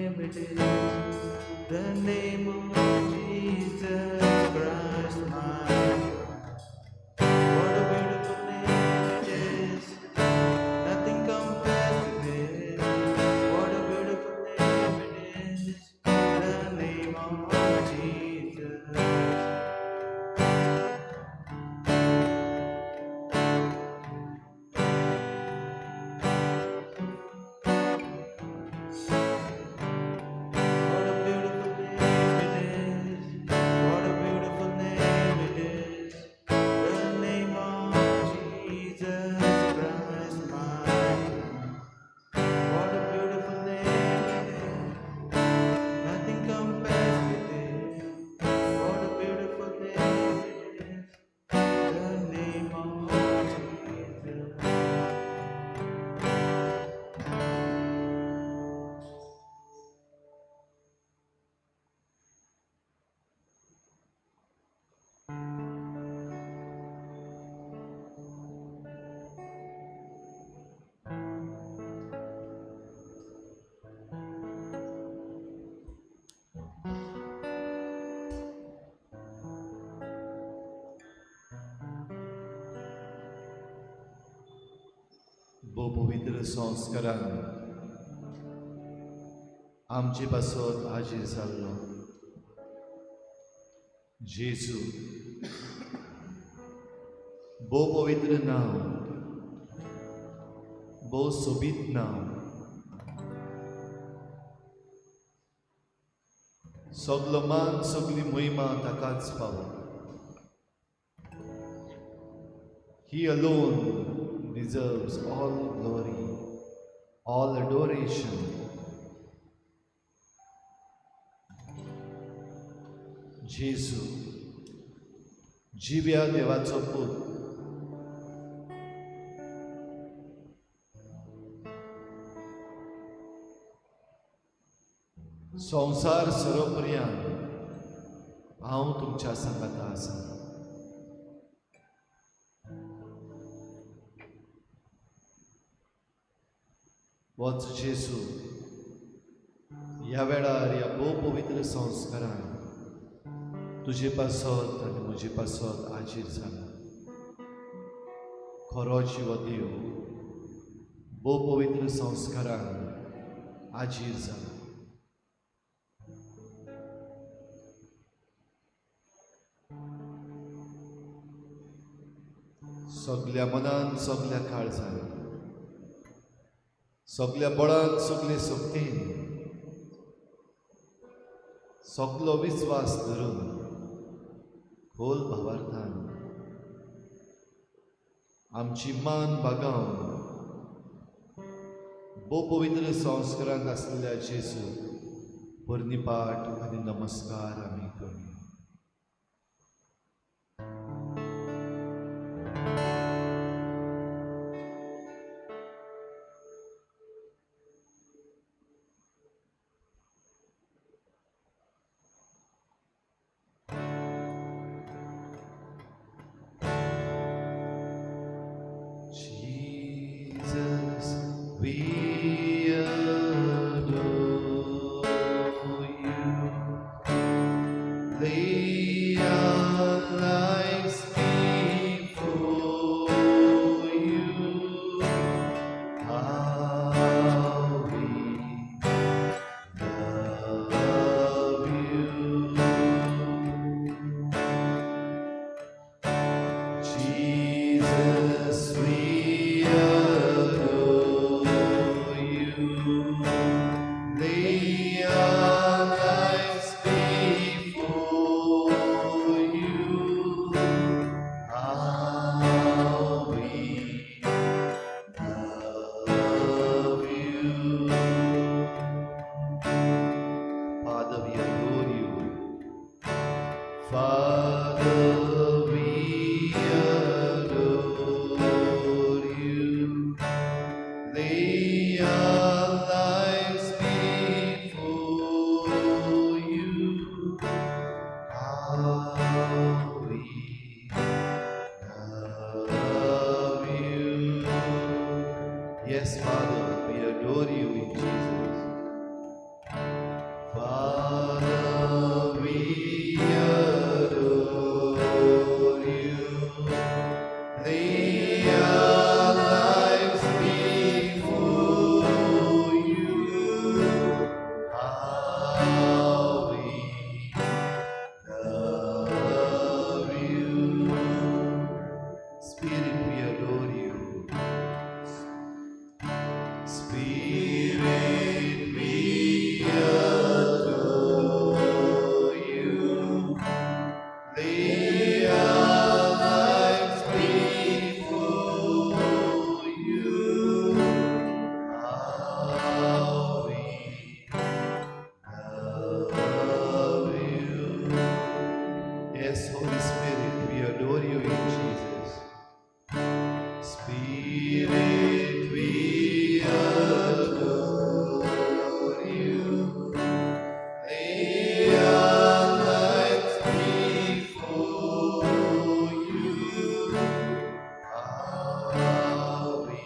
name it is, the name of Jesus Christ, my King. What a beautiful name it is. Nothing compares with it. What a beautiful name it is. The name of Jesus. What a beautiful name it is. What a beautiful name it is. The name of Jesus Christ, my King. What a beautiful name it is. Nothing compares with it. What a beautiful name it is. The name of Jesus. भोव पवित्र संस्कारान आमचे पासत हाजीर जाल्लो जेजू, भोव पवित्र नांव, भोव सोबीत नांव, सगलो मान सगली महिमा ताकाच पावो. He alone deserves all glory, all adoration. जेजू, जिव्या देवाचो पूत, संवसार सरोपर्यंत हांव तुमच्या सांगाता आसा. वच जेजू, ह्या वेळार ह्या भोव पवित्र संस्कारान तुजे पासत आनी म्हजे पासत हाजीर जाला. खरो जिवो देव भोव पवित्र संस्कारान हाजीर जाला. सगल्या मनान, सगल्या काळजान, सगल्या बळान, सगले शक्तीन, सगलो विस्वास धरून खोल भावार्थान आमची मान बागावन भोव पवित्र संस्कारांत आसलेल्या जेजू पर्णिपाठ आनी नमस्कार आमी करूया. Jesus, we adore you. Lay our lives before you. How we love you. Jesus, we adore you. Lay our lives before you. How we love you. Father, we adore you. Father, we adore you. Lay our lives before you. How we love you. Yes, Father, we adore you in Jesus. Father, we adore you. Lay our lives before you. How we love you. Spirit, we adore you. Spirit, we adore you. Lay our lives before you. How we love you. Yes, Holy Spirit, we adore you in Jesus. Spirit, we adore you. Lay our lives before you. How we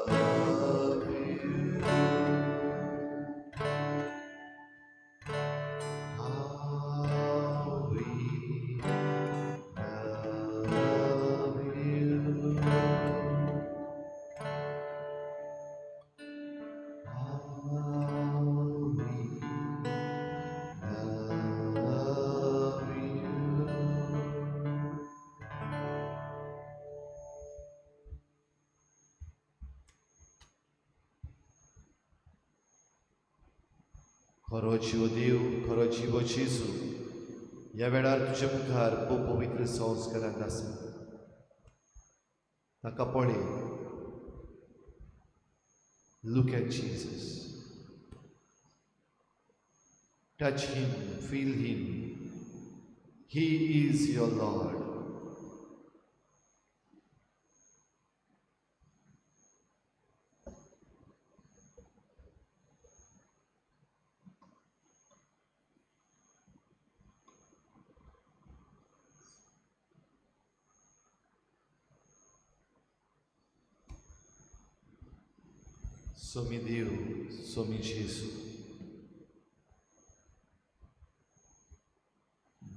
love you. How we love you. How we love you. खरो जीव देव, खरो जीव जेजू, ह्या वेळार तुजे मुखार भोव पवित्र संस्कारांत आसा. ताका पळय. Look at Jesus. Touch him, feel him. He is your Lord. Somi देव, सोमी जेजू,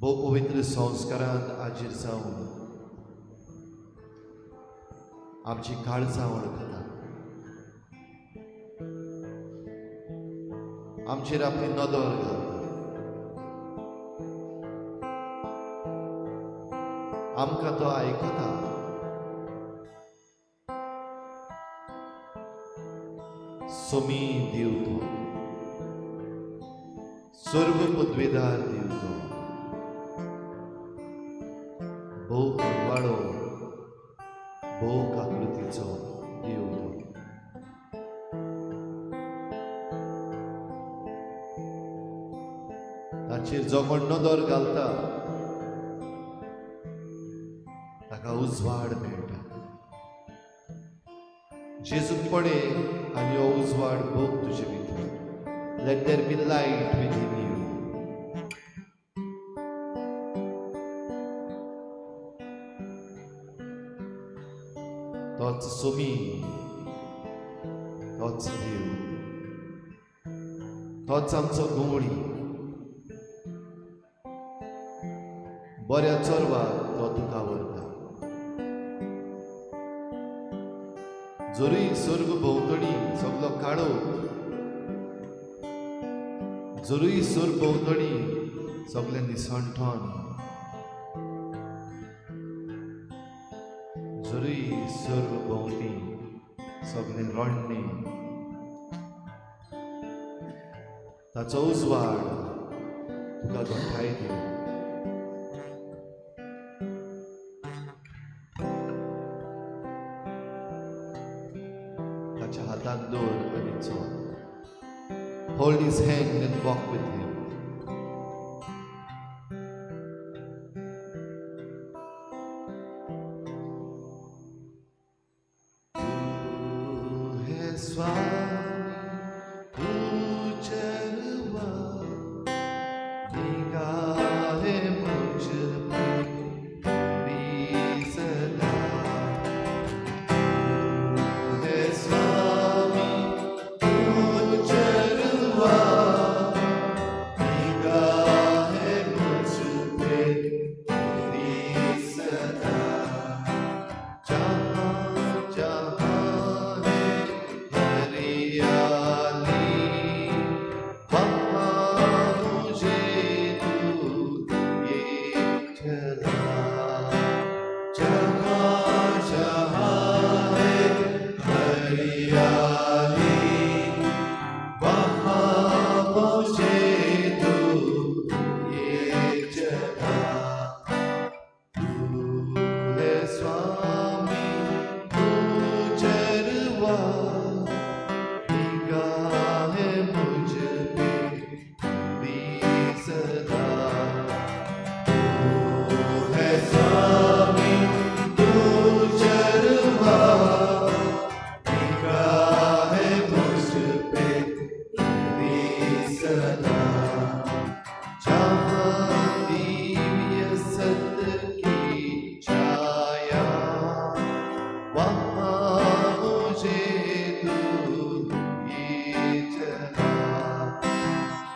भोव पवित्र संस्कारांत हाजीर जावन आमची काळजां वळखता, आमचेर आपली नदर घालता, आमकां तो आयकता. सोमी देव तो, सर्व पदवेदार देव तो, भोव खंडवाळो, भोव काकृतीचो देव तो. ताचेर जो कोण नदर घालता ताका उजवाड मेळटा. जेजूक पळय आनी हो उजवाड भोग तुजे भितर. Let there be light within you. तोच सोमी, तोच देव, तोच आमचो गवळी. बऱ्या चोरवाक तो तुका व्हरता. जरूय स्वर्ग भोंवतणी सगलो काळो, जरूय स्वर्ग भोंवतणी सगळें निसणठण, जरूय स्वर्ग भोंवती सगळें रडणें, ताचो उजवाड तुका घटाय दिवं. ताच्या हाताक दवर आनी चल. Hold his hand and walk with him. तू है स्वामी, तू चरवा, निगाह मुझ पे तेरी सदा. तू है स्वामी, तू चरवा,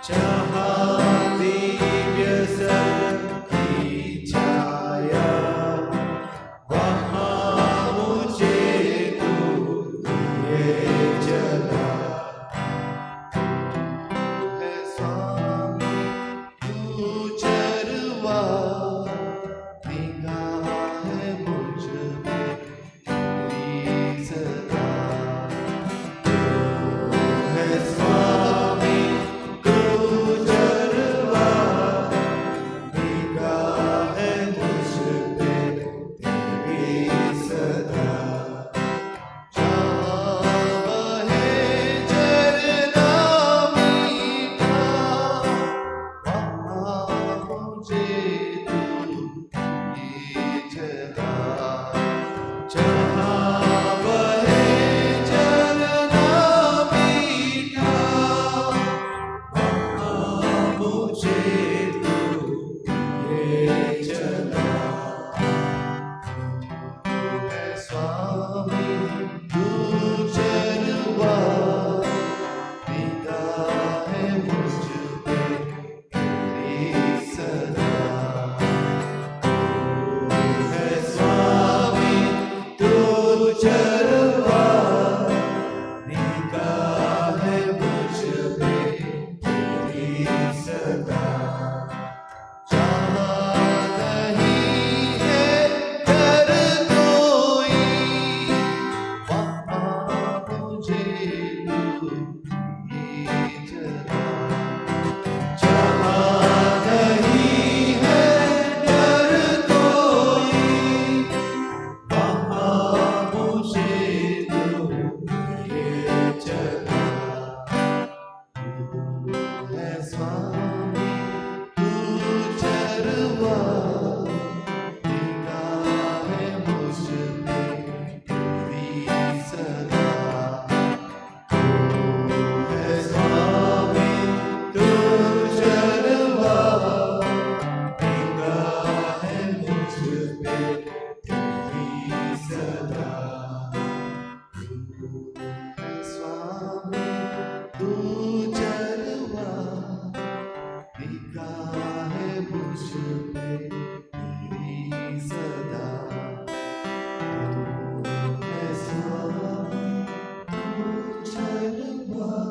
जहाँ दिव्य स्वर्ग की छाया, वहाँ मुझे तू लिए चला। है स्वामी तू चरवाहा, निगाह है मुझ पे तेरी सदा। है स्वामी तू चरवाहा, निगाह है मुझ पे तेरी सदा। जहाँ बहे झरना मीठा, वहाँ मुझे तू ले चला। जहाँ बहे झरना मीठा, वहाँ मुझे तू ले चला। है स्वामी तू चरवाहा, निगाह है मुझ पे तेरी सदा। है स्वामी तू चरवाहा, निगाह है मुझ पे तेरी सदा। जहाँ नहीं है डर कोई, वहाँ मुझे तू ले चला। जहाँ नहीं है डर कोई, वहाँ मुझे तू ले चला। है स्वामी तू चरवाहा, निगाह है मुझ पे तेरी सदा। है स्वामी तू चरवाहा, निगाह है मुझ पे तेरी सदा। है स्वामी तू चरवाहा, निगाह है मुझ पे तेरी सदा। है स्वामी तू चरवाहा,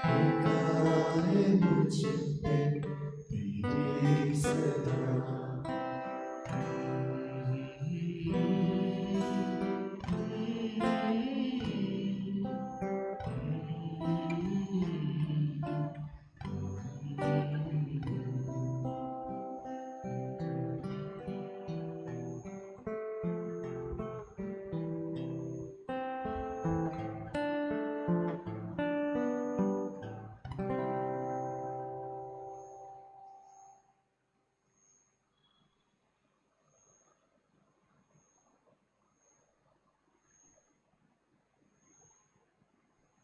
निगाह है मुझ पे तेरी सदा।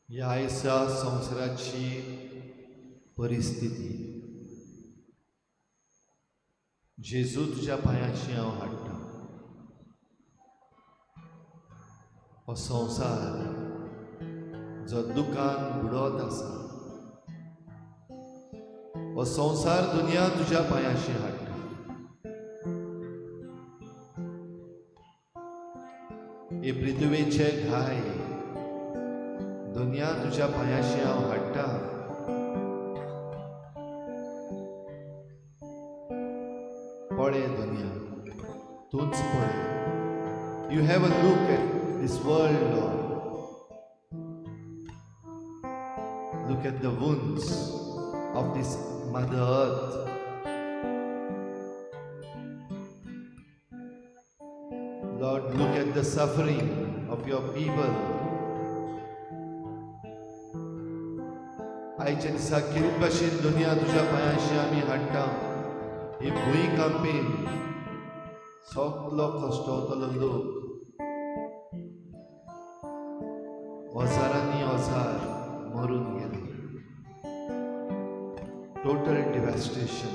ह्या आयच्या संवसाराची परिस्थिती जेजू तुज्या पांयाची हांव हाडटा। हो संवसार जो दुकान बुडत आसा, हो संवसार दुनिया तुज्या पांयाशी हाडटा। हे पृथ्वीचे घाय दुनिया तुज्या पांयाशी हांव हाडटा। पळय दुनिया, तूंच पळय। You have a look at this world, Lord. Look at the wounds of this Mother Earth. Lord, look at the suffering of your people. आयच्या दिसा कितें भाशेन दुनिया तुज्या पांयाशी आमी हाडटा। ही भुंयकांपेन सगलो कश्टवतलो लोक, हजारांनी हजार मरून गेले। टोटल डिवेस्टेशन,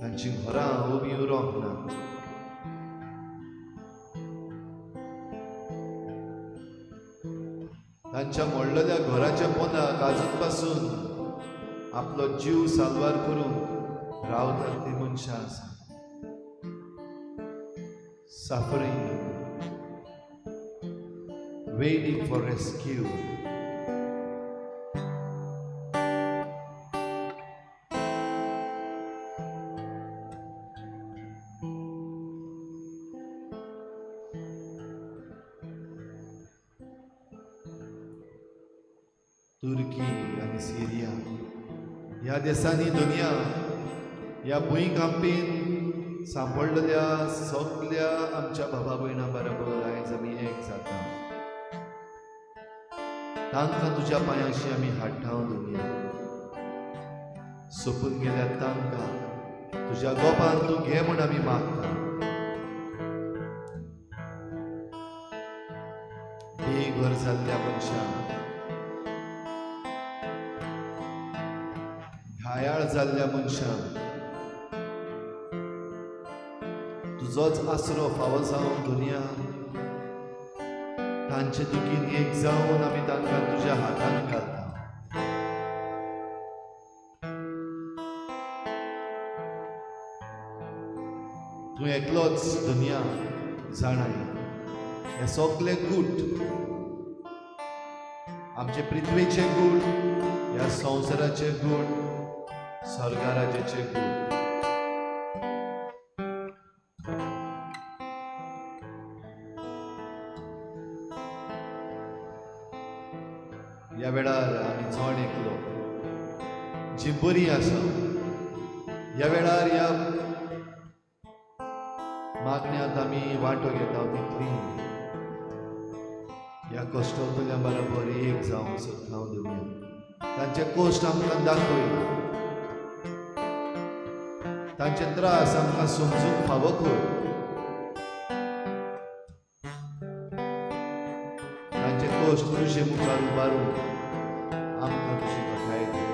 तांची घरां उबीं उरोंक ना। तांच्या मोडलेल्या घराच्या पोंदाक आजून पासून आपलो जीव साल्वार करूंक रावतात ती मनशां आसा. Suffering, waiting for rescue. तुर्की आनी सिरिया ह्या देशांनी दुनिया ह्या भुंयकांपीन सांपडलेल्या सगल्या आमच्या बाबा भयणां बरोबर आयज आमी एक जाता. तांकां तुज्या पांयांशी आमी हाडटा दुनिया. सोंपून गेल्या तांकां तुज्या गोपान तूं घे म्हूण आमी मागता. बेघर जाल्ल्या मनशांक, घायाळ जाल्ल्या मनशांक तुजोच आसरो फावो जावन दुनिया तांचे दुखीन एक जावन आमी तांकां तुज्या हातान घालता. तूं एकलोच दुनिया जाणाय हे सगले गूट, आमचे पृथ्वीचे गूट, ह्या संवसाराचे गूट, स्वर्गाराज्याचे गूट. ह्या वेळार आमी जण एकलो जी बरी आसा ह्या वेळार ह्या मागण्यांत आमी वांटो घेता तितली ह्या कश्टोतल्या बरोबर एक जावंक सोदता दुनिया. तांचे कश्ट आमकां दाखय, तांचे त्रास आमकां समजूंक फावो कर, तांचे कश्ट तुजे मुखार उबारून आमकां तुजी घटाय दी.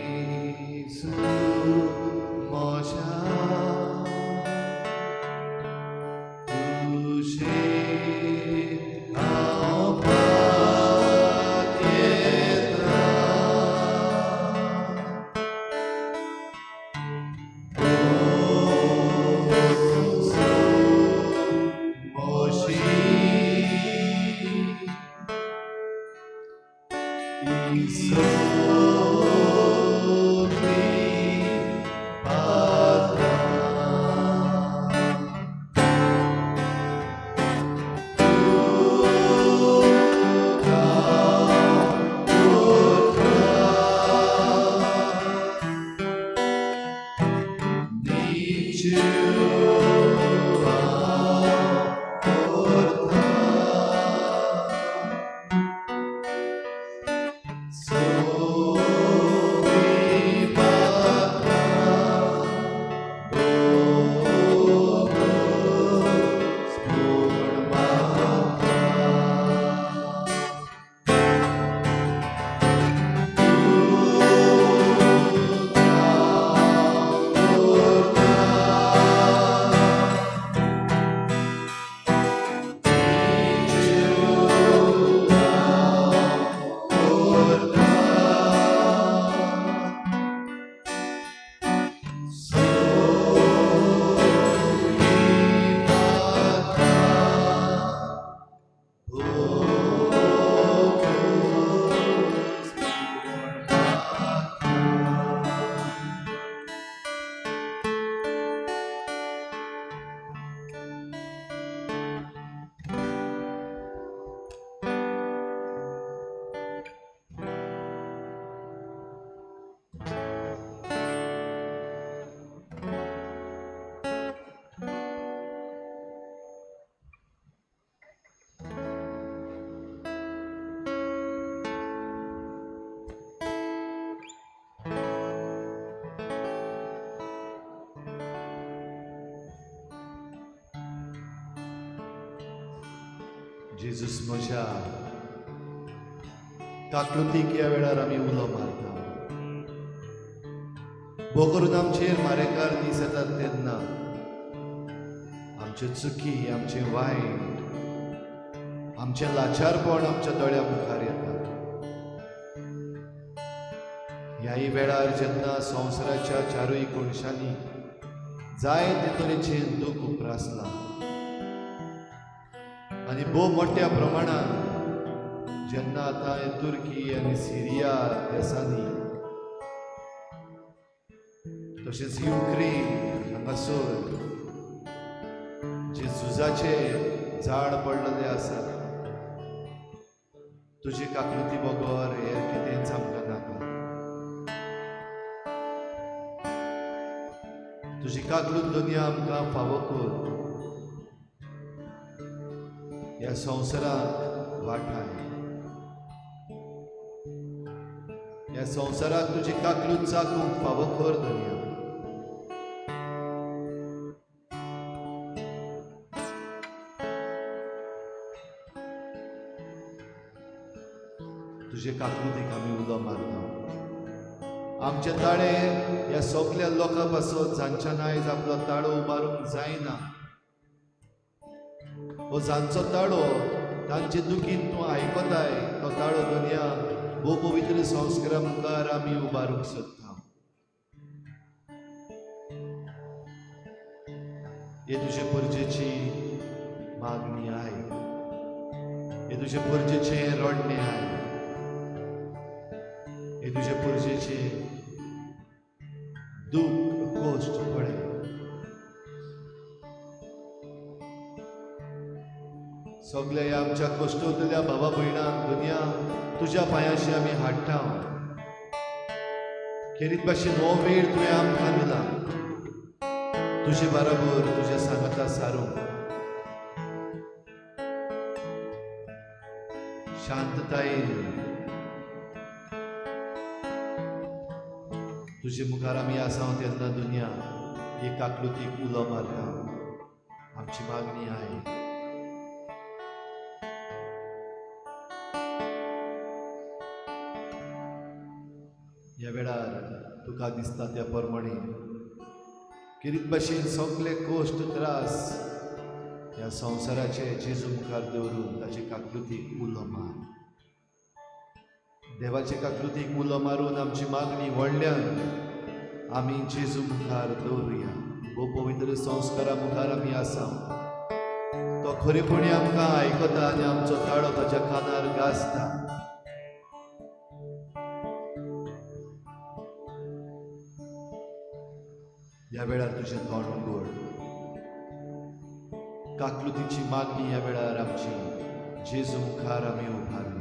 जेजू म्हज्या तुजेर हांव पातयेता, म्हजी So जेजूस म्हज्या काकलुतीक ह्या वेळार आमी उलो मारता. भोव करून आमचेर मारेकार दीस येतात तेन्ना आमच्यो चुकी, आमचें वायट, आमचें लाचारपण आमच्या दोळ्या मुखार येता. ह्याय वेळार जेन्ना संवसाराच्या चारूय कोनशांनी जायते तरेचें दूख उप्रासलां आनी भोव मोठ्या प्रमाणान जेन्ना आतां तुर्की आनी सिरिया देसांनी तशेंच युक्रेन हांगासर जे झुजाचे झाड पडलेले आसा, तुजी काकृती बगर हेर कितेंच आमकां नाका. तुजी काकलूत दुनिया आमकां फावो कर, ह्या संवसाराक वाठाय, ह्या संवसाराक तुजी काकलूत चाकूंक फावो कर दुनिया. तुजे काकलुतीक आमी उलो मारता. आमचे ताळे ह्या सगल्या लोकां पासत जांच्यान आयज आपलो ताळो उबारूंक जायना, हो जांचो ताळो तांचे दुखीन तूं आयकताय, तो ताळो दुनिया भोव पवित्र संस्कारा मुखार आमी उबारूंक सोदता. हे तुजे परजेची मागणी आयक, हे तुजे परजेचें रडणें आयक, हे तुजे परजेचें दूख कश्ट पळय. सगल्या ह्या आमच्या कश्टवतल्या भावा भयणांक दुनिया तुज्या पांयाशी आमी हाडटा. खेरीत भाशेन हो वेळ तुवें आमकां दिला तुजे बराबर तुज्या सांगाता सारूंक, शांततायेन तुजे मुखार आमी आसा तेन्ना दुनिया एक काकलुतीक उलो मारता. आमची मागणी आयक. ह्या वेळार तुका दिसता त्या प्रमाणे किरीत भाशेन सगले कश्ट त्रास ह्या संवसाराचे जेजू मुखार दवरून ताचे काकलुतीक उलो मार. देवाचे काकलुतीक उलो मारून आमची मागणी व्हडल्यान आमी जेजू मुखार दवरुया. भोव पवित्र संस्कारा मुखार आमी आसा, तो खरेपणी आमकां आयकता आनी आमचो ताळो ताच्या कानार गाजता. ह्या वेळार तुजें तोंड उगड. काकलुतीची मागणी ह्या वेळार आमची जेजू मुखार आमी उबारुया.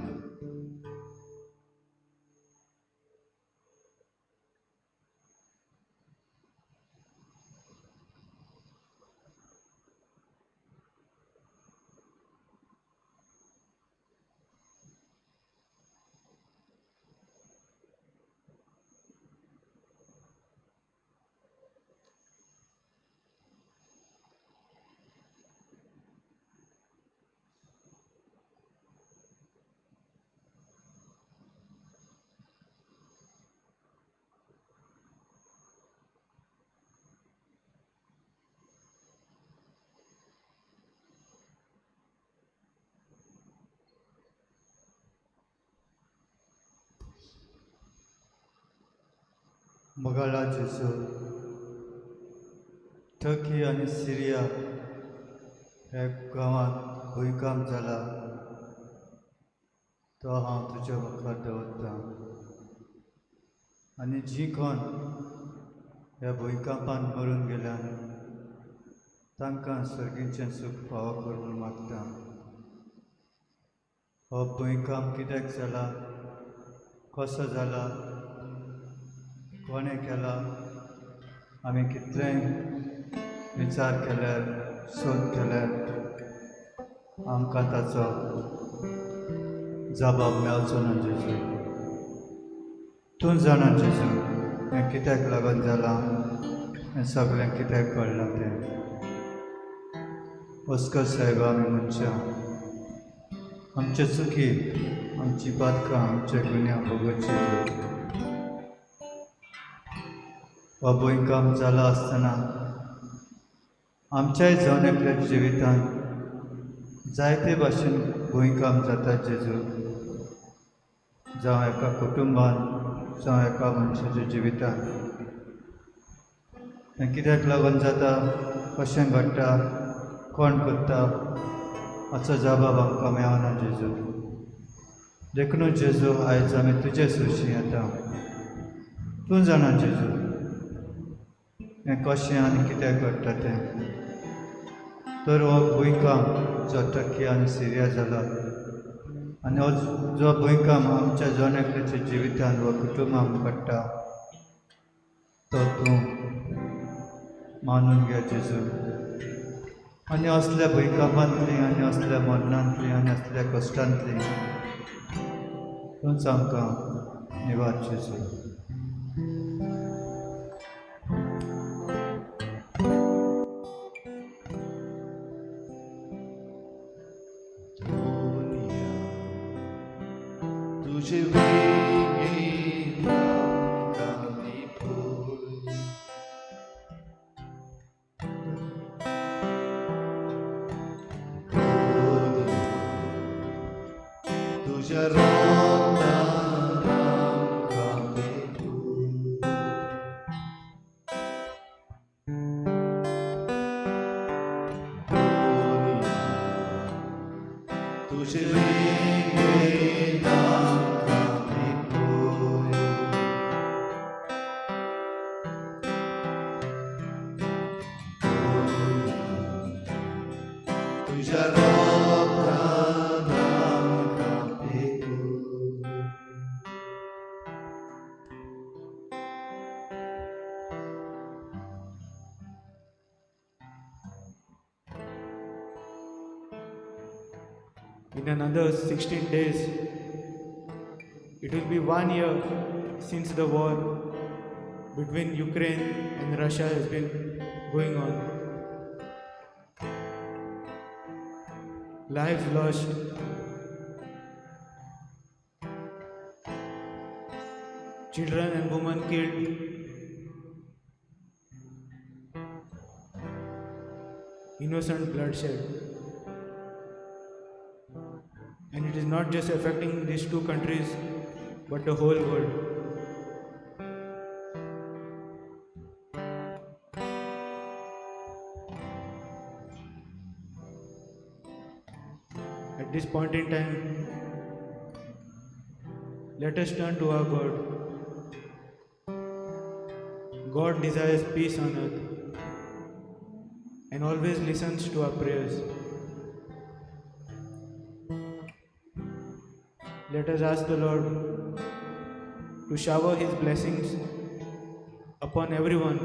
मोगाळा जेजू, टर्की आनी सिरिया ह्या गांवांत भुंयकांप जाला तो हांव तुज्या मुखार दवरतां आनी जी कोण ह्या भुंयकांपान मरून गेल्यान तांकां सर्गीचें सूख फावो कर म्हूण मागता. हो भुंयकांप कित्याक जाला, कसो जाला, कोणें केला, आमी कितलेंय विचार केल्यार, सोद केल्यार आमकां ताचो जबाब मेळचो ना. जेजू, तूं जाणा जेजू हें कित्याक लागून जालां, हें सगळें कित्याक घडलां तें. ओस्कर साहेबा, आमी मनशां आमचे चुकी, आमची पातकां, आमचे गुन्यांव भोगत जेजू. हो भुंयकांप जाला आसतना आमच्याय जण एकल्या जिवितांत जायते भाशेन भुंयकांप जाता जेजू, जावं एका कुटुंबान, जावं एका मनशाच्या जिवितांत. हें कित्याक लागून जाता, कशें घडटा, कोण करता हाचो जबाब आमकां मेळना जेजू. देखून जेजू आयज आमी तुजे सरशी येता. तूं जाणा जेजू हें कशें आनी कित्याक घडटा तें. तर हो भुंयकांप जो टर्की आनी सिरिया जाला आनी हो जो भुंयकांप आमच्या जण एकल्याच्या जिवितांत वा कुटुंबांत घडटा तो तूं मानून घे जेजू. आनी असल्या भुंयकांपांतली आनी असल्या मरणांतली आनी असल्या कश्टांतली तूंच आमकां निवार जेजू. तुझे वेगेन आमकां लिपय. तुझ्या रोगान आमकां पेटून. तुझे वेगेन आमकां लिपय. तुझ्या रोगान आमकां पेटून. In another 16 days, it will be 1 year since the war between Ukraine and Russia has been going on. Lives lost, children and women killed, innocent bloodshed. And it is not just affecting these two countries, but the whole world. At this point in time, let us turn to our God. God desires peace on earth and always listens to our prayers. Let us ask the Lord to shower His blessings upon everyone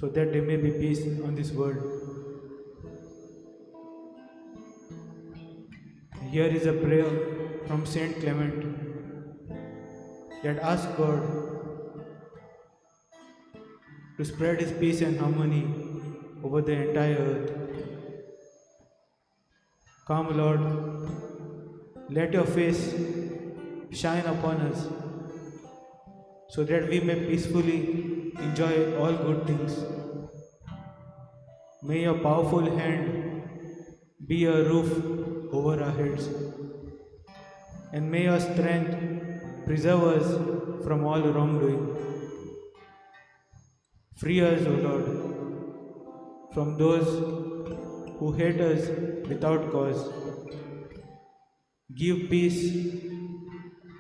so that there may be peace on this world. Here is a prayer from Saint Clement that asks God to spread His peace and harmony over the entire earth. Come, Lord, let your face shine upon us so that we may peacefully enjoy all good things. May your powerful hand be a roof over our heads, and may your strength preserve us from all wrongdoing. Free us, O Lord, from those who hate us without cause. Give peace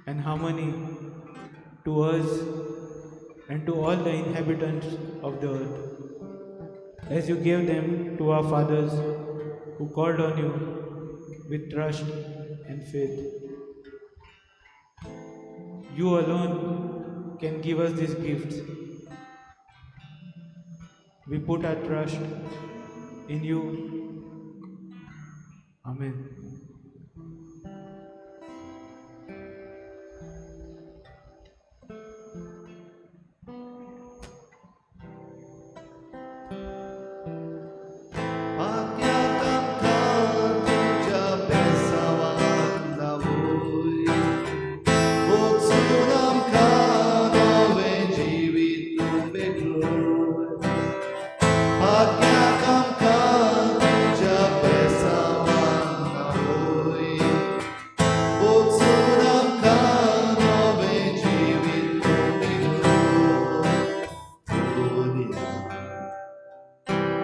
and harmony to us and to all the inhabitants of the earth, as you gave them to our fathers who called on you with trust and faith. You alone can give us these gifts. We put our trust in you. Amen. आज्ञा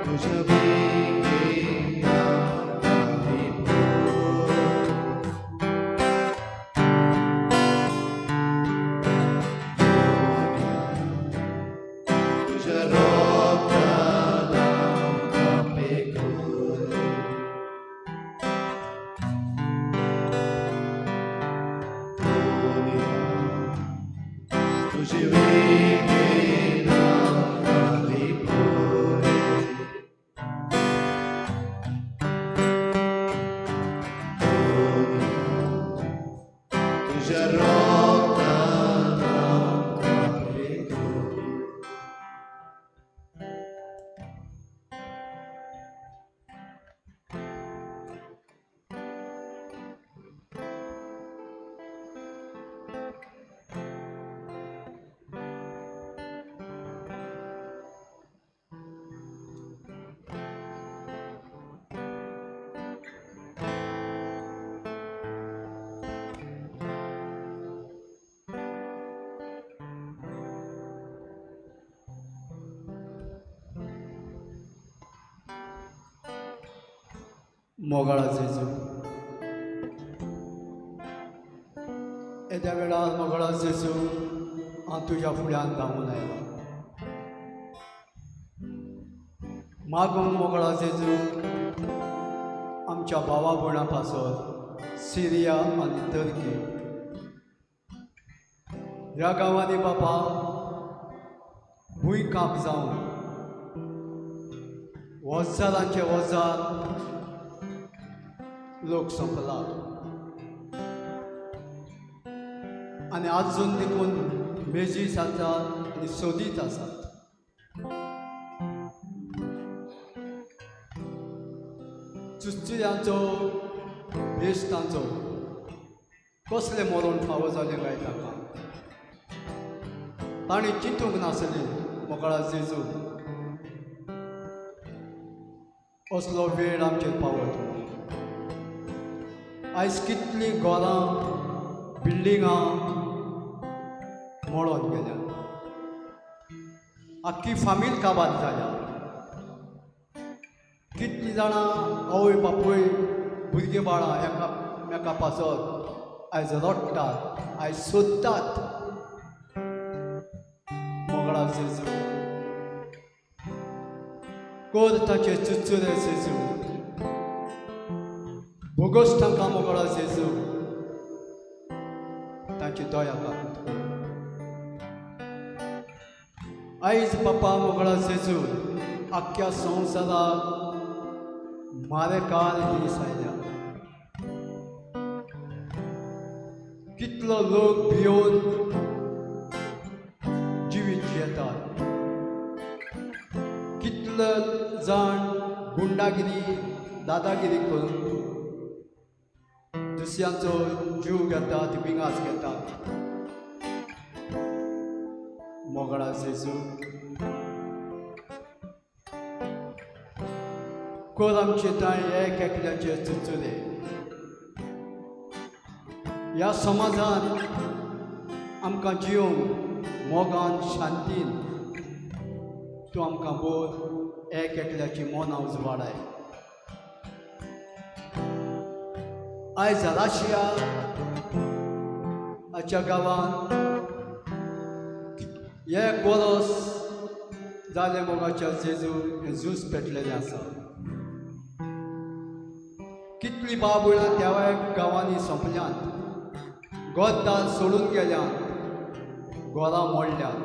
तुज्या वेंगेंत आमकां लिपय. तुज्या रोगतान आमकां पेखय. तुजे वेंगेंत आमकां लिपय. तुज्या रोगतान आमकां पेखय. मोगाळा जेजू, येद्या वेळार मोगाळा जेजू हांव तुज्या फुड्यान धांवून आयला मागूंक. मोगाळा जेजू, आमच्या भावा भयणां पासत सिरिया आनी टर्की ह्या गांवांनी बापा भुंयकांप जावन हजारांचे हजार लोक सोंपला आनी आजून देखून मेजीस आसात आनी सोदीत आसात. चुचुऱ्यांचो भेस तांचो कसलें मरण फावो जालें काय ताका तांणी चिंतूंक नासलें. मोगाळा जेजू, असलो वेळ आमचेर पावत. आयज कितलीं घरां बिल्डिंगां मोडोन गेल्या, आख्खी फामील काबार जाल्या. कितलीं जाणां आवय बापूय भुरगीं बाळां एकामेका पासत आयज रडटात, आयज सोदतात. मोगळा जेजू, कोर ताचे चुचुरे जेजू, भोगोस तांकां. मोगळा जेजू, तांची दया काकूत. आयज बापा मोगळा जेजू, आख्ख्या संवसाराक मारेकार दीस आयल्या. कितलो लोक भियोवन जिवीत जियेतात, कितले जाण गुंडागिरी दादागिरी करून दुसऱ्यांचो जीव घेतात, विंगास घेतात. मोगळा जेजू, कोर आमचे तांय एक एकल्याचे चुचुरे. ह्या समाजांत आमकां जियोंक मोगान शांतीन तूं आमकां बोर एक एकल्याची मनां उजवाडाय. आयज राशिया हाच्या गांवांत एक वरस जालें मोगाच्या जेजू हें झूज पेटलेलें आसा. कितली बाबुळां त्या गांवांनी सोंपल्यांत, गोद्दार सोडून गेल्यांत, घरां मोडल्यांत,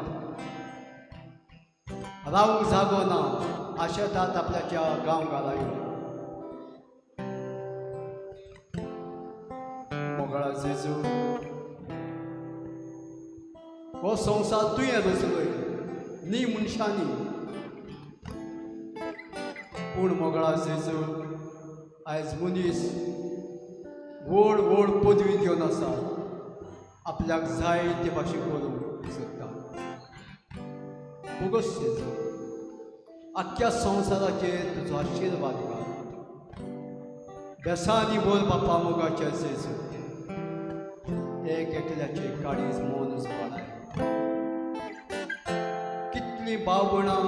रावंक जागो ना, आशेतात आपल्याच्या गांव घरा येवन. मोगळा जेजू, हो संवसार तुवें रचलोय न्ही मनशांनी, पूण मोगळा जेजू आयज मनीस व्हड व्हड पदवी घेवन आसा, आपल्याक जाय ते भाशेन करूंक सोदता. बोगस जेजू, आख्ख्या संवसाराचेर तुजो आशिर्वाद घाल. बेसांनी बोल बापा मोगाच्या जेजू, एक एकल्याचे काळीज मन उजवाडाय. कितलीं भाव भयणां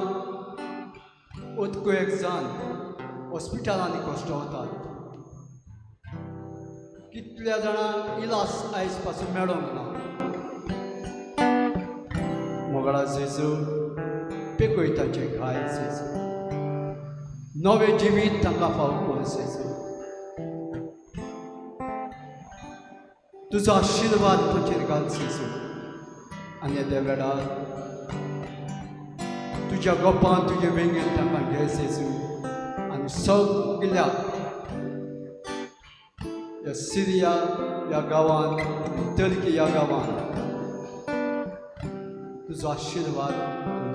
अतको एक जाण हॉस्पिटलांनी कश्ट वतात. कितल्या जाणांक इलाज आयज पासून मेळोंक ना. मोगळा जेजू पेकय तांचे घाय जेजू, नवें जिवीत तांकां फाव कर जेजू. तुजो आशिर्वाद तांचेर घाल जेजू आनी त्या वेळार तुज्या गोपान तुजे वेंगेन तांकां घे जेजू आनी सगल्याक ह्या सिरिया ह्या गांवांत, टर्की ह्या गांवांत तुजो आशिर्वाद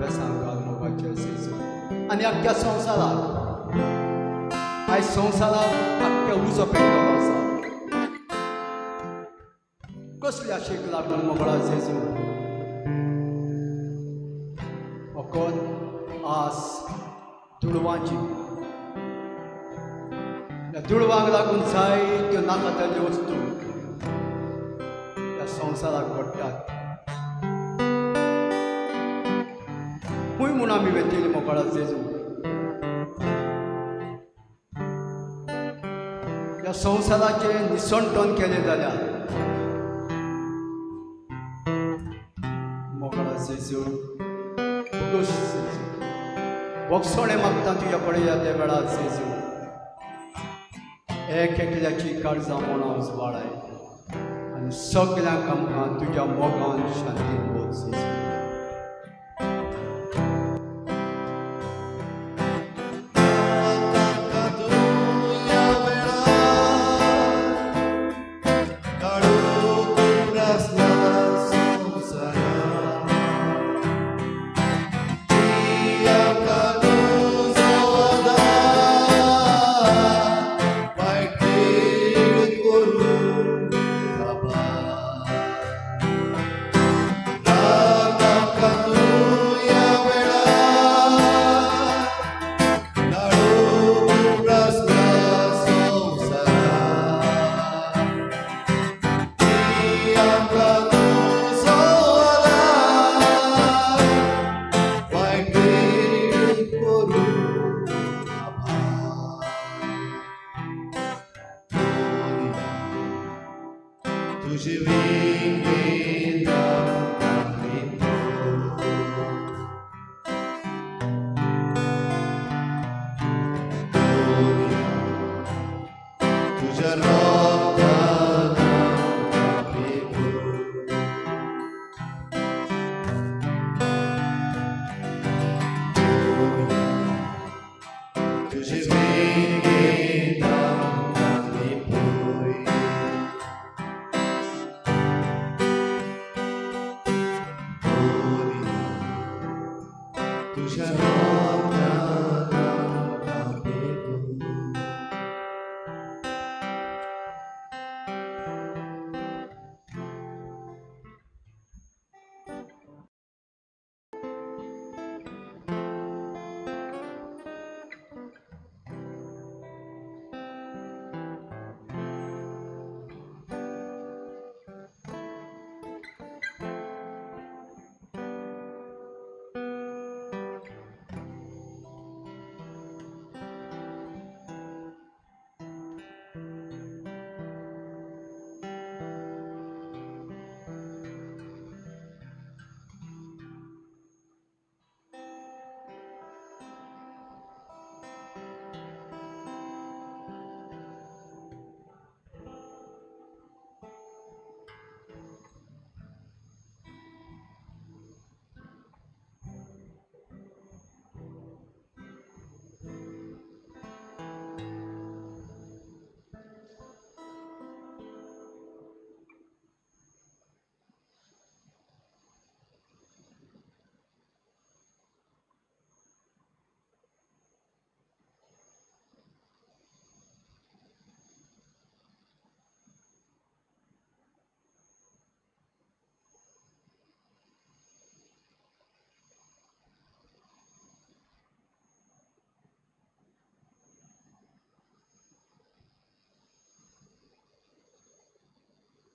बेसांग घाल मोगाचे जेजू. आनी आख्ख्या संवसाराक, आयज संवसाराक आख्ख्या उजो पेटलेलो आसा. कसले आशेक लागून मोगळा जेजू? फकत आस दुडवांची. ह्या दुडवांक लागून जायत्यो नाका जाल्ल्यो वस्तू ह्या संवसाराक घडटात. खंय म्हूण आमी वेतली मोगळा जेजू? ह्या संवसाराचें निसणटण केलें जाल्यार मोगळा जेजू बोगस जेजू, बोगसोणें मागता तुज्या कडेन ह्या त्या वेळार जेजू. एक एकल्याची काळजां मनां उजवाडाय आनी सगल्यांक आमकां तुज्या मोगान शांतीन बोध जेजू.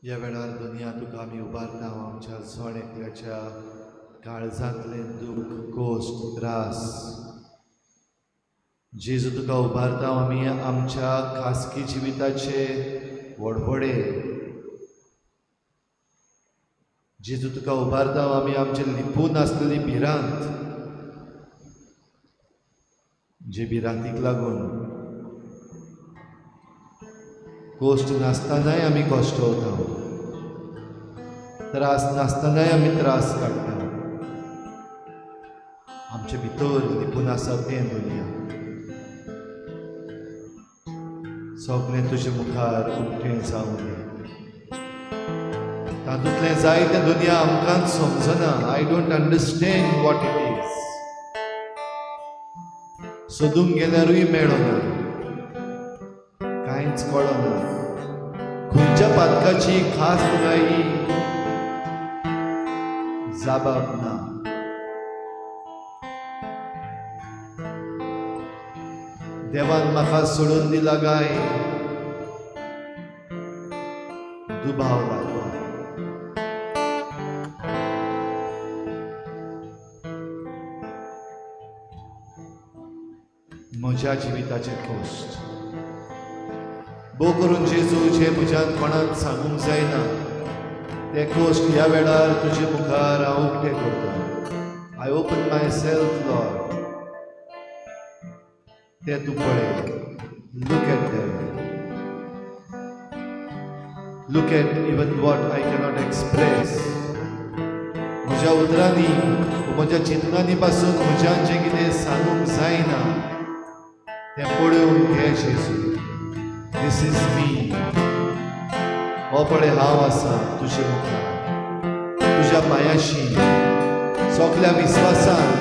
ह्या वेळार दुनिया तुका आमी उबारता आमच्या जण एकल्याच्या काळजांतलें दूख, कोश्ट, त्रास जेजू तुका उबारता आमी आमच्या खासगी जिविताचे व्हडव्हडे. जेजू तुका उबारता आमी आमचे लिपून आसलेली भिरांत, जे भिरांतीक लागून कश्ट नासतनाय आमी कश्टवता, त्रास नासतनाय आमी त्रास काडटा. आमचे भितर लिपून आसा तें दुनिया सगळें तुजे मुखार उक्तें जावं दी. तातूंतलें जायतें दुनिया आमकांच समजना. I don't understand what it is. सोदूंक गेल्यारूय मेळना, कांयच कळना. खंयच्या पातकाची खास तुका ही जाबाब ना. देवान म्हाका सोडून दिला काय दुबाव लागलो. म्हज्या जिविताचे कश्ट भोव करून जेजू जे म्हज्यान कोणाक सांगूंक जायना ते कश्ट ह्या वेळार तुजे मुखार हांव उक्ते करता. I open myself Lord. ते तूं पळय. Look at them. Look at even what I cannot express. म्हज्या उतरांनी म्हज्या चिंतनांनी पासून म्हज्यान जें कितें सांगूंक जायना तें पळोवन घे जेजू. This is me. हो पळय हांव आसा तुजे मुखार, तुज्या पांयाशी सगल्या विस्वासान.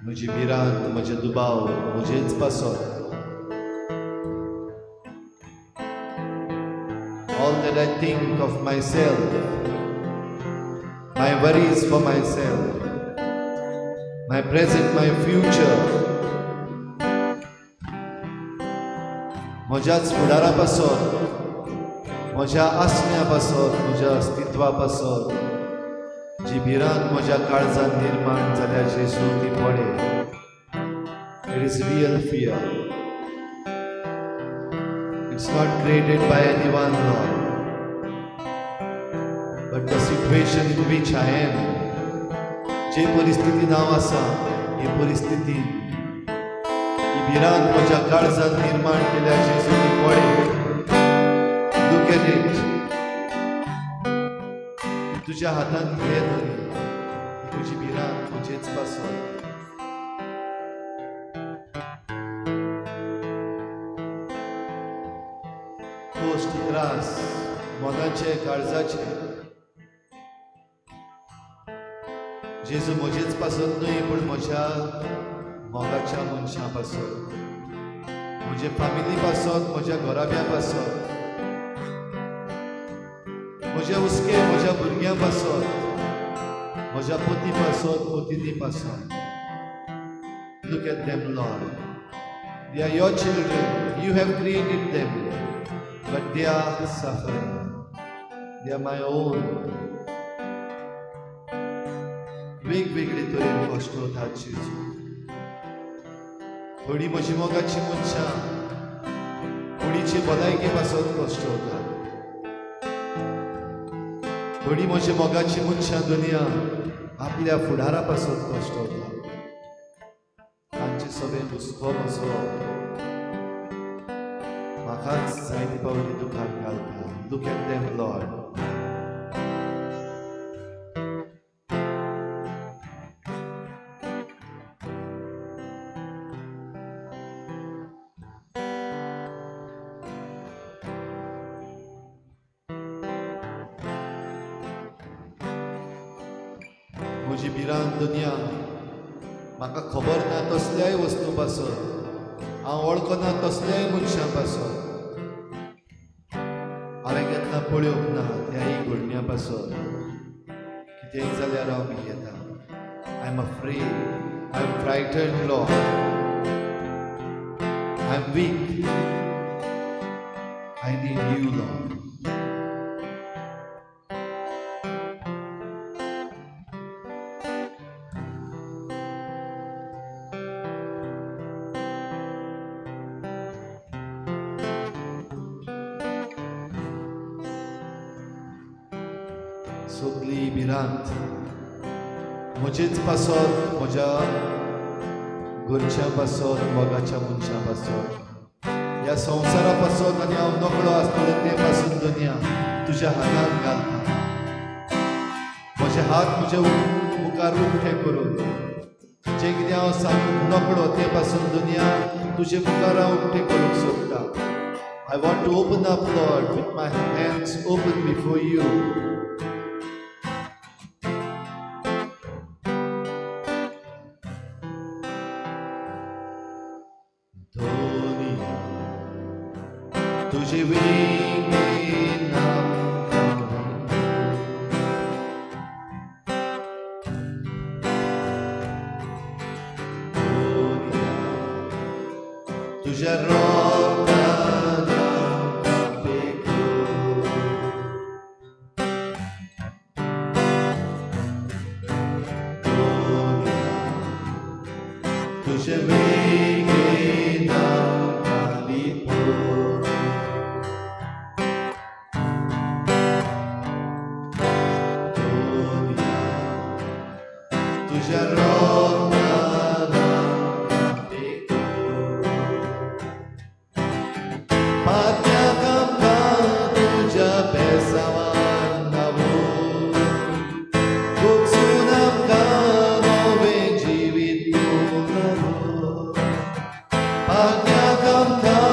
म्हजी भिरांत, म्हजे दुबाव म्हजेच पासत. All that I think of myself, my worries for myself, my present, my future, म्हज्याच फुडारा पासत, म्हज्या आसण्या पासत, म्हज्या अस्तित्वा पासत जी भिरांत म्हज्या काळजांत निर्माण जाल्या जेजू ती पळय. It is real fear. It's not created by anyone, Lord, but the situation in which I am, जे परिस्थितीन हांव आसा हे परिस्थितीन ही भिरांत म्हज्या काळजांत निर्माण केल्या जेजू ती पळय. Look at it. तुज्या हातांत घे धरी. ही तुजी भिरांत म्हजेच पासत. कश्ट, त्रास मनाचे, काळजाचे जेजू म्हजेच पासत न्हय, पूण म्हज्या मोगाच्या मनशां पासत, म्हजे फामिली पासत, म्हज्या घराब्या पासत, म्हजे हुस्के म्हज्या भुरग्यां पासत, म्हज्या पती पासत, पतिनी पासत. Look at them, Lord. They are your children. You have created them, but they are suffering. They are my own. वेगवेगळे तरेन कश्ट वतात जेजू. थोडी म्हजी मोगाची मनशां कुडीचे भलायके पासत कश्ट वतात. थोडी म्हजी मोगाची मनशां दुनिया आपल्या फुडारा पासत कश्ट वतात. तांचे सगळे हुस्को म्हजो म्हाकाच जायते पावटी दुखान घालता. Look at them, Lord. म्हजी भिरांत दुनिया म्हाका खबर ना तसल्याय वस्तू पासत, हांव वळखना तसल्याय मनशां पासत, हांवें केन्ना पळोवंक ना त्याय घडण्या पासत कितेंय जाल्यार हांव भियेता. I am afraid. I am frightened, Lord. I am weak. I need you, Lord. सगली भिरांत म्हजेच पासत, म्हज्या घरच्यां पासत, मोगाच्या मनशां पासत, ह्या संवसारा पासत आनी हांव नकळो आसतलो ते पासून दुनिया तुज्या हातांत घालता. म्हजे हात म्हजे मुखार उक्ते करून जें कितें हांव सांगूंक नकळो ते पासून दुनिया तुजे मुखार हांव उक्ते करूंक सोदता. I want to open up, Lord, with my hands open before you. दुनिया तुझे वेंगेन आमकां. दुनिया तुज्या रोगतान आमकां पेखून. दुनिया तुझे वेंगेन आमकां लिपोवन. दुनिया तुझ्या रोगतान आमकां पेखून. पात्याक आमकां तुज्या बेसावान न्हावोवन, भोगसून आमकां नवें जिवीत तूं लाबोवन. पात्याक आमकां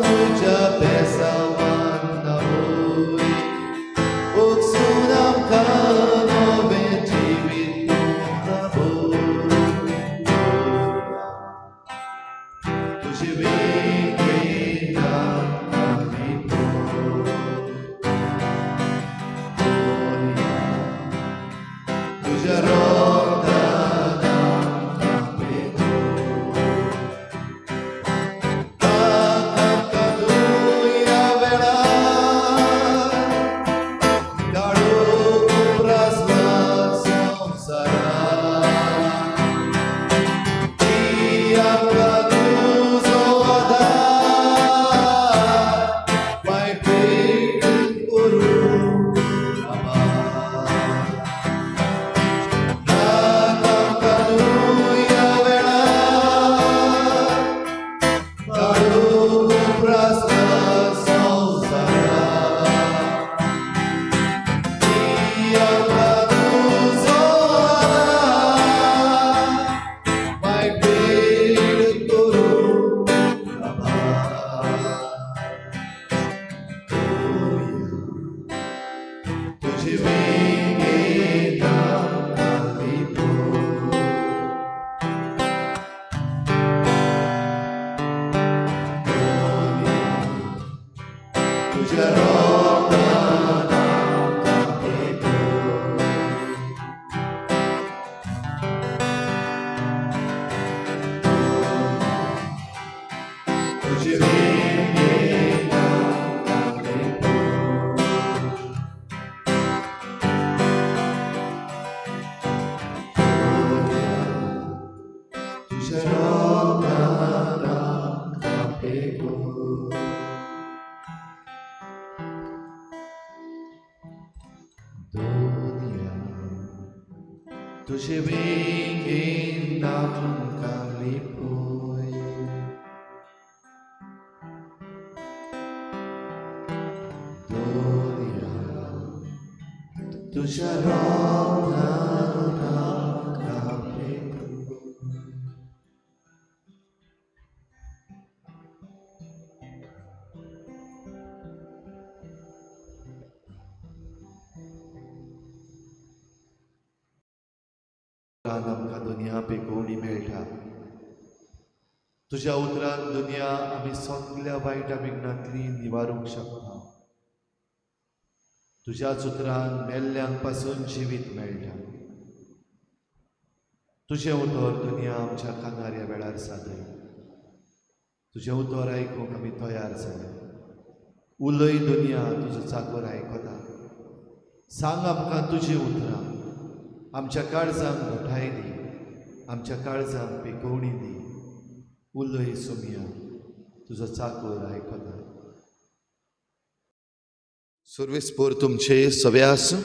तुज्या बेसावान न्हावोय, भोगसून आमकां नवें जिवीत तूं लाबोवन. तुजे वेंगेन आमकां लिपोवन. दुनिया तुज्या रोगतान आमकां पेखून. आमकां तूं ह्या वेळार काळोख उप्रासला संवसारार. दी आमकां तुजो आदार, वायट करूं आभार. आमकां तूं ह्या वेळार काळोख उप्रासला संवसारार. दी आमकां तुजो आदार, वायट करूं आभार. दुनिया तुझे वेंगेन आमकां लिपोवन. दुनिया तुझ्या रोगतान आमकां पेखून. तुझे वेंगेन आमकां लिपोवन. दुनिया तुझ्या रोगतान आमकां पेखून. दुनिया तुझे वेंगेन आमकां लिपोय. दुनिया तुझ्या रोगतान आमकां पेखून. आमकां दुनिया पेकोवणी मेळटा. तुज्या उतरान दुनिया आमी सगल्या वायट विघ्नांतली निवारूंक शकता. तुज्याच उतरान मेल्ल्यांक पासून जिवीत मेळटा. तुजें उतर दुनिया आमच्या कानार ह्या वेळार सादय. तुजें उतर आयकूंक आमी तयार जाले. उलय दुनिया, तुजो चाकोर आयकता। सांग आमकां तुजीं उतरां, आमच्या काळजांक घटाय दी, आमच्या काळजांक पेकोवणी दी। उलय सोमया, तुजो चाकोर आयकता। सुर्वेस्पोर तुमचे सवे आसूं।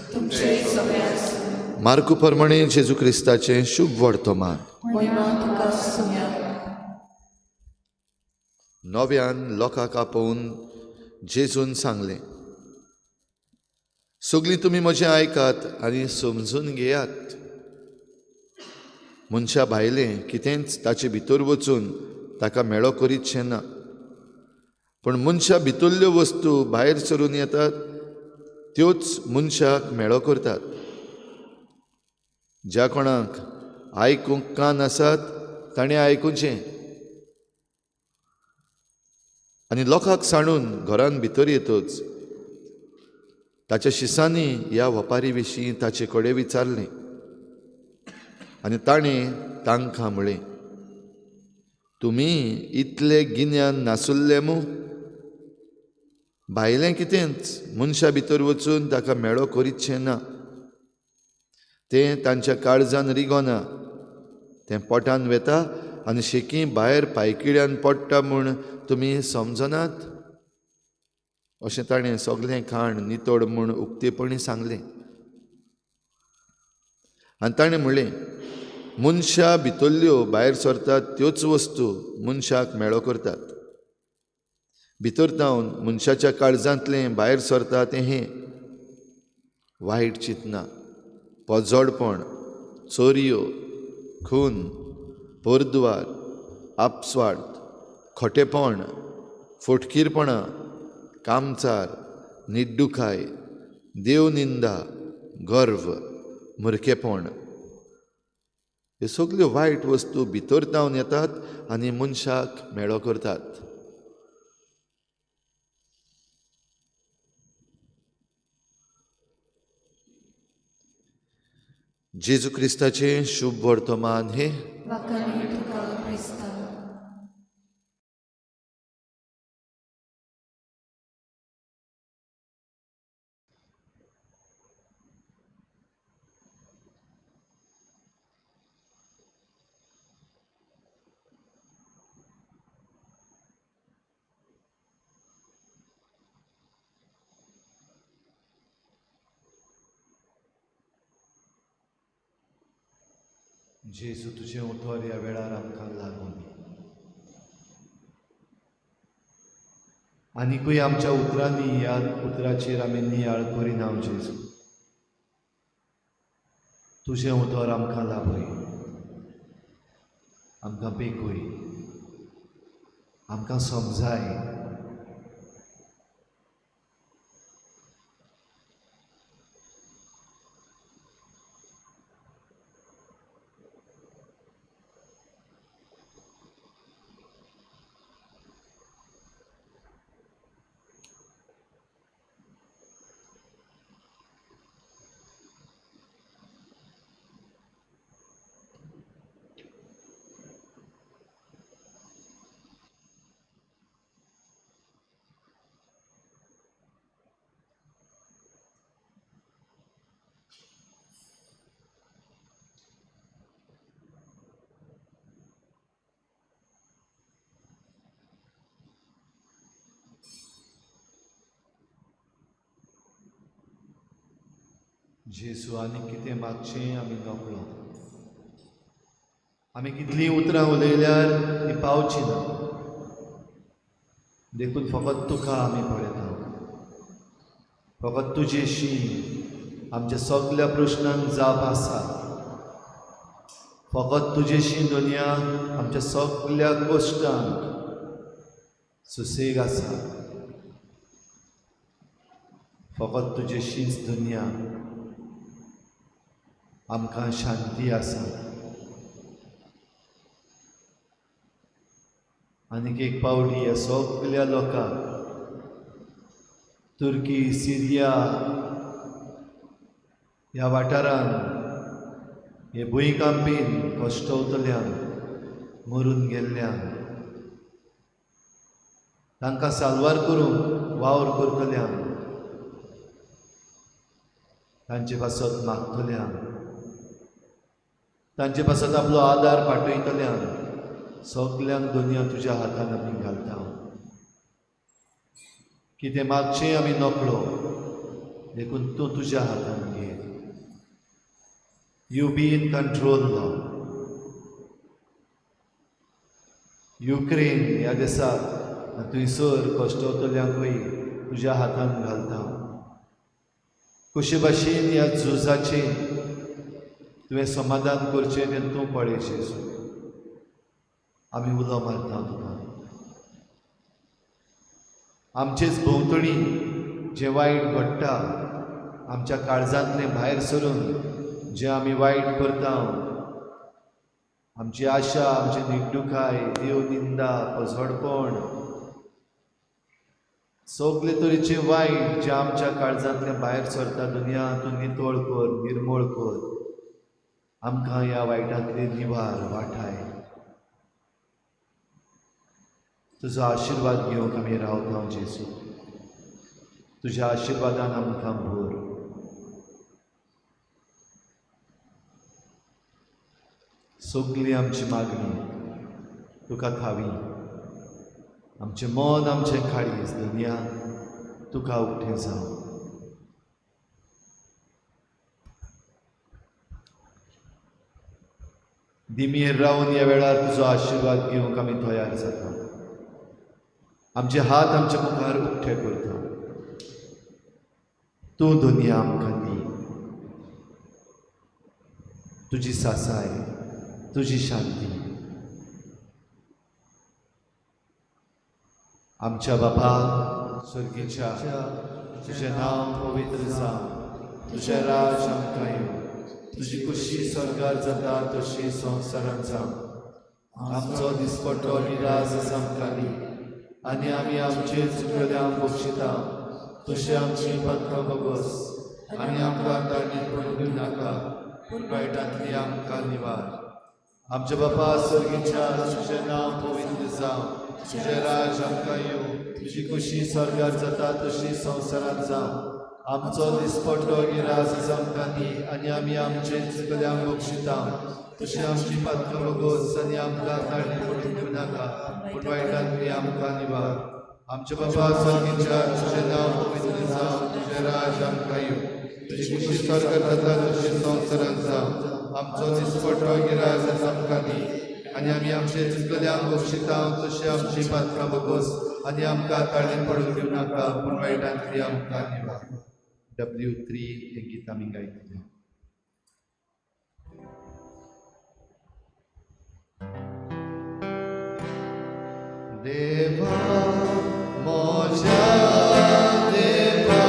मार्कू प्रमाणे जेजू क्रिस्ताचें शुभ वर्तमान। नव्यान लोकांक आपोवन जेजून सांगलें, सगळीं तुमी म्हजें आयकात आनी समजून घेयात। मनशा भायलें कितेंच ताचे भितर वचून ताका मेळो करीतशें ना, पूण मनशा भितरल्यो वस्तू भायर सरून येतात त्योच मनशाक मेळो करतात। ज्या कोणाक आयकूंक कान आसात ताणें आयकुचें। आनी लोकांक सांडून घरान भितर येतच ताच्या शिसांनी ह्या वपारी विशीं ताचे कडेन विचारलें आनी ताणें तांकां म्हळें, तुमी इतले गिन्यान नासुल्ले मू? भायलें कितेंच मनशा भितर वचून ताका मेळो करीतशें ना, तें तांच्या काळजान रिगोना, तें पोटान वेता आनी शेकी भायर पायकिड्यान पडटा म्हूण तुमी समजनात? अशें ताणें सगळें खाण नितळ म्हूण उक्तेपणी सांगलें। आनी ताणें म्हणलें, मनशा भितरल्यो भायर सरतात त्योच वस्तू मनशाक मेळो करतात। भितर जावन मनशाच्या काळजांतलें भायर सरता तें हें वायट चिंतना, पोजोडपण, चोरयो, खून, परद्वार, आपस्वार्थ, खोटेपण, फोटकीरपणां, कामचार, निड्डुखाय, देवनिंदा, गर्व, मुरकेपण। ह्यो सगल्यो वायट वस्तू भितर जावन येतात आनी मनशाक मेळो करतात। जेजू क्रिस्ताचें शुभ वर्तमान हें। जेजू तुजें उतर ह्या वेळार आमकां लागून आनिकूय आमच्या उतरांनी ह्या उतराचेर आमी नियाळ करिना। जेजू तुजें उतर आमकां लाभय, आमकां पेकय, आमकां समजाय। जेजू आनी कितें मागचें आमी नकळो, आमी कितलीं उतरां उलयल्यार ती पावची ना, देखून फकत तुका आमी पळयता, फकत तुजेशी आमच्या सगल्या प्रश्नांक जाप आसा, फकत तुजेशी दुनिया आमच्या सगल्या कश्टांक सुसेग आसा, फकत तुजेशीच दुनिया आमकां शांती आसा। आनीक एक पावटी ह्या सगल्या लोकांक तुर्की, सिरिया ह्या वाठारान हे भुंयकांपीन कश्टवतल्यांक, मरून गेल्ल्यांक तांकां साल्वार करूंक वावर करतल्यांक, तांचे पासत मागतल्यांक, तांचे पासत आपलो आदार पाठयतल्यांक, सगल्यांक दुनिया तुज्या हातान आमी घालता. कितें मागचें आमी नकळो, देखून तूं तुज्या हातान घे. You be in control now. Ukraine ह्या देसाक थंयसर कश्टवतल्यांकूय तुज्या हातान घालता. कशे भाशेन ह्या झुजाचें तुवें समाधान करचें तें तूं पळय जेजू. आमी उलो मारता तुका. आमचेच भोंवतणी जें वायट घडटा, आमच्या काळजांतलें भायर सरून जें आमी वायट करता, आमची आशा, आमची निगडुकाय, देव निंदा, पसडपण, सगळे तरेचें वायट जें आमच्या काळजांतलें भायर सरता, दुनिया तूं नितळ कर, निर्मळ कर. आमकां ह्या वायटांतली निवार वाठाय. तुजो आशिर्वाद घेवंक आमी रावता जेजू. तुज्या आशिर्वादान आमकां भर. सगली आमची मागणी तुका थावी. आमचें मन, आमचें काळीज दुनिया तुका उकतें जावं. दिमयेर रावन ह्या वेळार तुजो आशिर्वाद घेवंक आमी तयार जाता. आमचे हात आमच्या मुखार उकते करता. तूं दुनिया आमकां दी. तुजी सासाय, तुजी शांती. आमच्या बापा स्वर्गीच्या, तुजें नांव पवित्र जावं, तुजें राज आमकां येवं, तुजी खुशी स्वर्गार जाता तशी संवसारांत जावं. आमचो दिसपट्टो निराज आमकां दी आनी आमी आमचे चुकल्यांक बक्षिता तशें आमची पात्रां बगस आनी आमकां ताणी पडून दिवनाका, पूण वायटांतली आमकां निवार. आमच्या बापा स्वर्गीच्या, तुजें नांव पवित्र जावं, तुजें राज आमकां येवं, तुजी खुशी स्वर्गार जाता तशी संवसारांत जावं. आमचो दिसपट्टो गिरास आमकां दी आनी आमी आमचे चुकल्यांक बक्षिता तशें आमची पात्रां बगस आनी आमकां ताणी पडून दिवनाका, पूण वायटांतली आमकां निवार. आमच्या बापा स्वर्गीच्या, तुजें नांव पवित्र जावं, तुजें राज आमकां येवं, तुजी खुशी स्वर्गार जाता तशी संवसारांत जावं. आमचो दिसपट्टो गिरास आमकां दी आनी आमी आमचे चुकल्यांक बक्षिता तशें आमची पात्रां बगस आनी आमकां ताळेन पडून दिवनाका, पूण वायटांतली आमकां निवार. W3 हें गीत आमी गायतले. देवा म्हज्या देवा,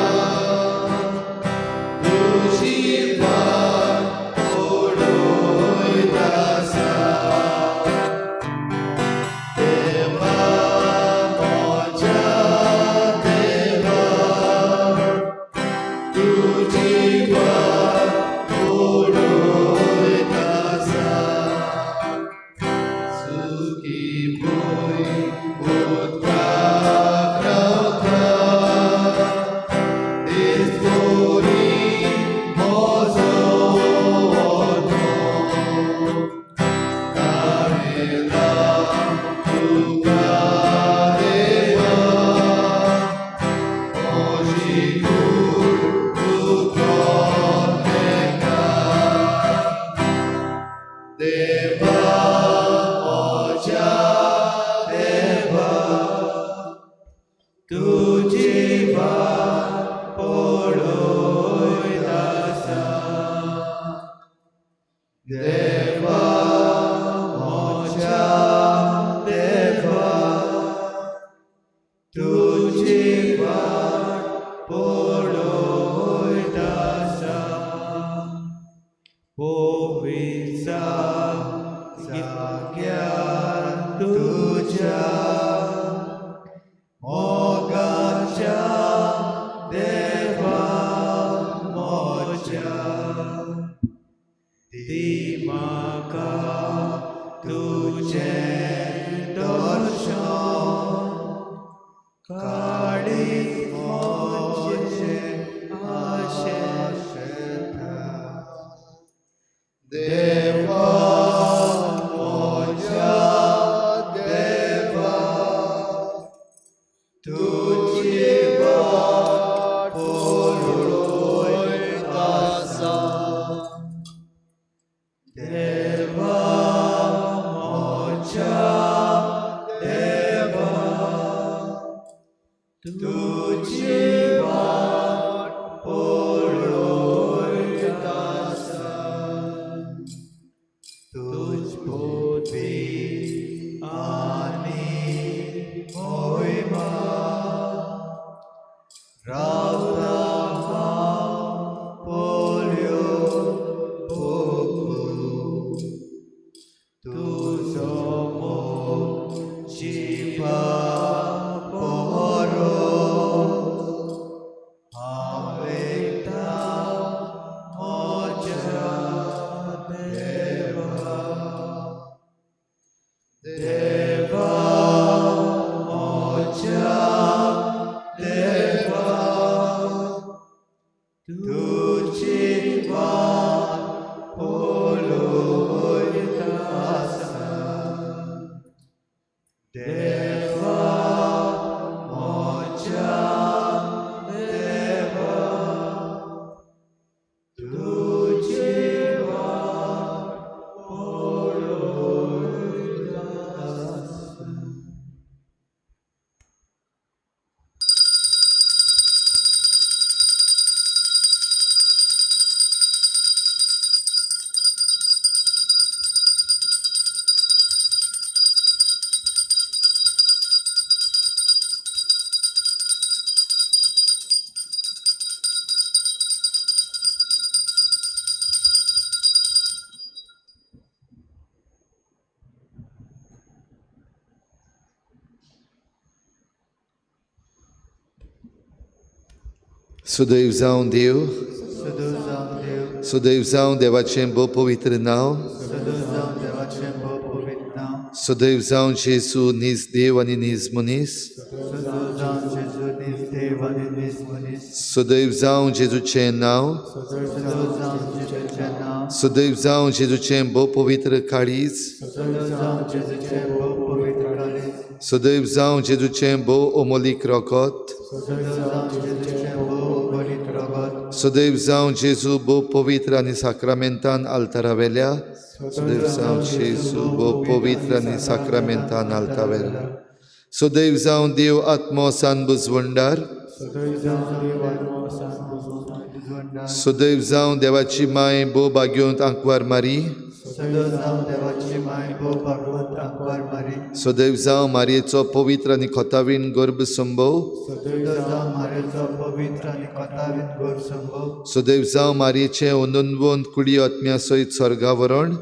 तुजी वाट पळयत आसा. देवा म्हज्या देवा, तुजी वाट पळयत आसा. सुखी भूंय उदकाक रावता, तेच परी म्हजो वांटो. ताणेला तुका देवा, म्हजी कूड तूं कोन्नेका. देवा म्हज्या देवा, तुजी वाट पळयत आसा. देवा म्हज्या देवा, तुजी वाट पळयत आसा. पवित्र जाग्यार तुज्या मोगाच्या देवा म्हज्या, ती म्हाका तुजें दर्शन. काळीज म्हजें आशेता. देवा म्हज्या देवा, तुजी वाट पळयत आसा. देवा म्हज्या देवा, तुजी वाट पळयत आसा. तुज बुद्धी आनी मोहिमा रावता हांव पळयोवंक. तुजो मोग जिवा परोस हांव एकदां म्हज्या देवा. देवा म्हज्या देवा, तुजी वाट पळयत आसा. देवा म्हज्या देवा, तुजी वाट पळयत आसा. सुदैव जावं देव, सदैव जावं देव, सुदैव जावं देवाचें भोव पवित्र नांव, सदैव जावं देवाचें भोव पवित्र नांव, सुदैव जावं जेजू नीज देव आनी नीज मनीस, सदैव जावं जेजू नीज देव आनी नीज मनीस, सुदैव जावं जेजूचें नांव, सदैव जावं जेजूचें नांव, सुदैव जावं जेजूचें भोव पवित्र काळीज, सदैव जावं जेजूचें भोव पवित्र काळीज, सुदैव जावं जेजूचें भोव अमोलीक रगत, सदैव जावं जेजूचें भोव अमोलीक रगत, सुदैव जावं जेजू भोव पवित्र आनी साक्रामेंतान आल्तारावेल्या, सुदैव जावं जेजू भोव पवित्र आनी साक्रामेंतान आल्तावेल्या, सुदैव जावं देव आत्मो सान बुजवंडार, सदैव जावं देव आत्मो सान बुजवंडार, सुदैव जावं देवाची माय भोव भाग्योंत आंकवार मारी, सदैव जावं देवाची माय भोव भागवत आंकवार मारी, सुदैव जावं मारयेचो पवित्र आनी खोतावीण गर्भ संभव, सदैव जावं मारयेचो पवित्र आनी कोतावीन गोर संभव, सुदैव जावं मारयेचें अनंतवंत कुडी आत्म्या सयत स्वर्गावरण,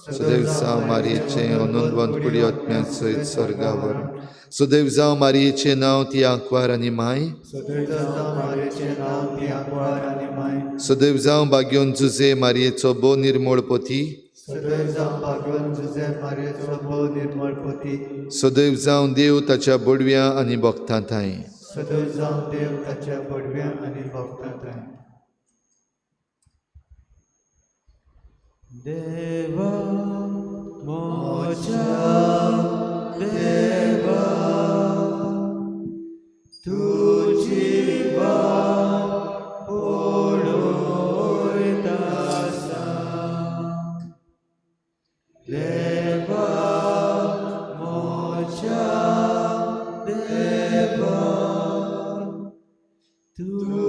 सुदैव जावं मारयेचें अनंतवंत कुडी आत्म्या सयत स्वर्गावरण, सुदैव जावं मारयेचें नांव ती आंकवार आनी माय, सदैव जावं मारयेचें नांव ती आंकवार आनी माय, सुदैव जावं भाग्योन जुजे मारयेचो भोव निर्मळ पती, सदैव जावं भागवत जुजे मारयेचो भोव निर्मळ पती, सदैव जावं देव ताच्या बडव्या आनी भक्तां थांय. सदैव जावं देव ताच्या बडव्या आनी भक्तां थांय. देवा म्हज्या देवा, तुजी वाट पळयत आसा. देवा म्हज्या देवा, तुजी